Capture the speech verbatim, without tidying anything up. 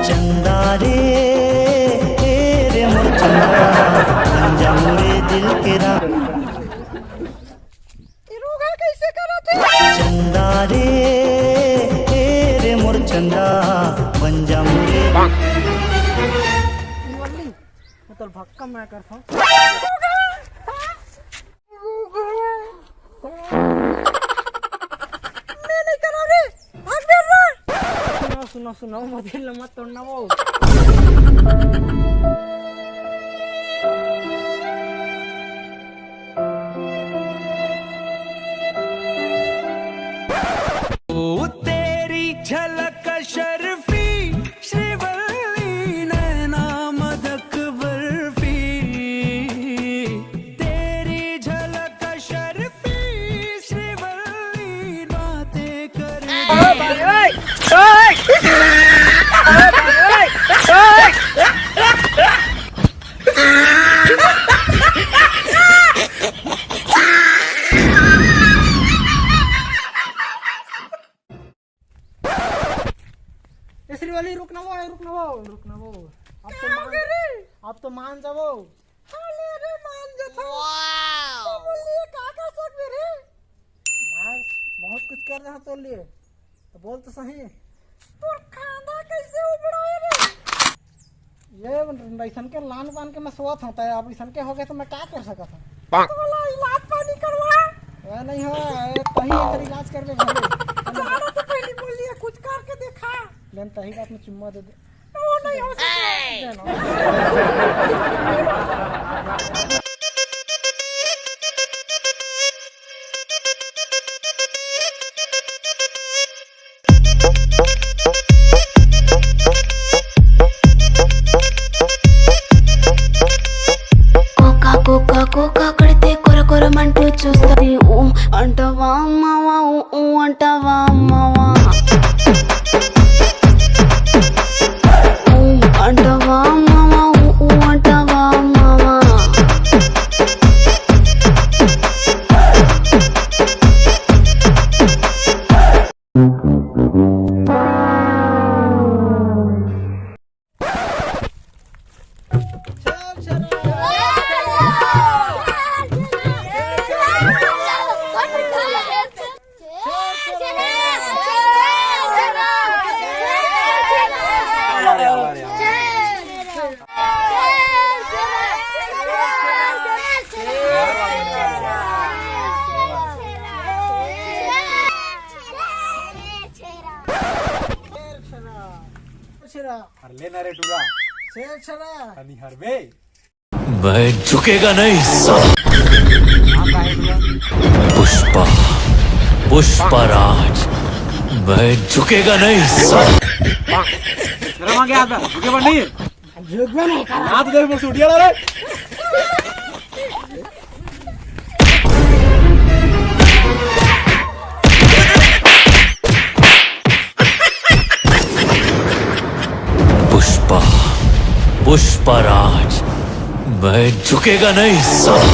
चंदा रे, ए रे मोर चंदा, बन जा मोरे दिल के रानी। ये रोगा कैसे करत हे? चंदा रे, ए रे मोर चंदा, बन जा मोरे। ये वाली, मतलब भक्का मैं करता हूँ। मैं नहीं करा रे, भाग बे रे। सुनो, सुनो, सुनो, मदिर ल मत तोड़ना वो। ओ तेरी झलक शर्फी, श्रीवल्ली नैना मदक बर्फी, तेरी झलक शर्फी, श्रीवल्ली बातें कर। ए श्रीवल्ली, रुक ना वो, रुक ना वो, रुक ना वो। अब तो मान, अब तो मान जावो। हाँ, ले रे, मान जाता हूँ। तो बोलिए, का कर सकबे रे? मैं बहुत कुछ कर रहा तोर लिए, तो बोल तो सही। तोर खांदा कैसे उबड़ाए रे? ये अइसन के लान बान के मैं सोवत हूँ, तो अब अइसन के हो गए तो मैं का कर सकत हूँ? तोला इलाज पानी करवा। ए, नहीं हो, ए, तहीं एकर इलाज कर ले भले। जाना तो पहले बोल दिया, कुछ करके देखा। लेन तही बात में चुम्मा दे दे। वो नहीं हो सकता। दे ना। कोका कोका कोका कड़ते कोरा कोरा मंटू चूस्तदी ऊ अंटवा मावा ऊ ऊ अंटवा मावा। ऊ अंटवा मावा ऊ ऊ अंटवा मावा। शेरा। अरे ले ना रे टूरा। शेर शेरा। तनी हरबे। मैं झुकेगा नहीं साला। पुष्पा, पुष्पा राज, मैं झुकेगा नहीं साला। शर्म आ गया था, झुकेगा नहीं। झुकबे नहीं कर। हाथ दे, मैं सूटिया ला रे। पुष्पा, पुष्पा राज, मैं झुकेगा नहीं साला।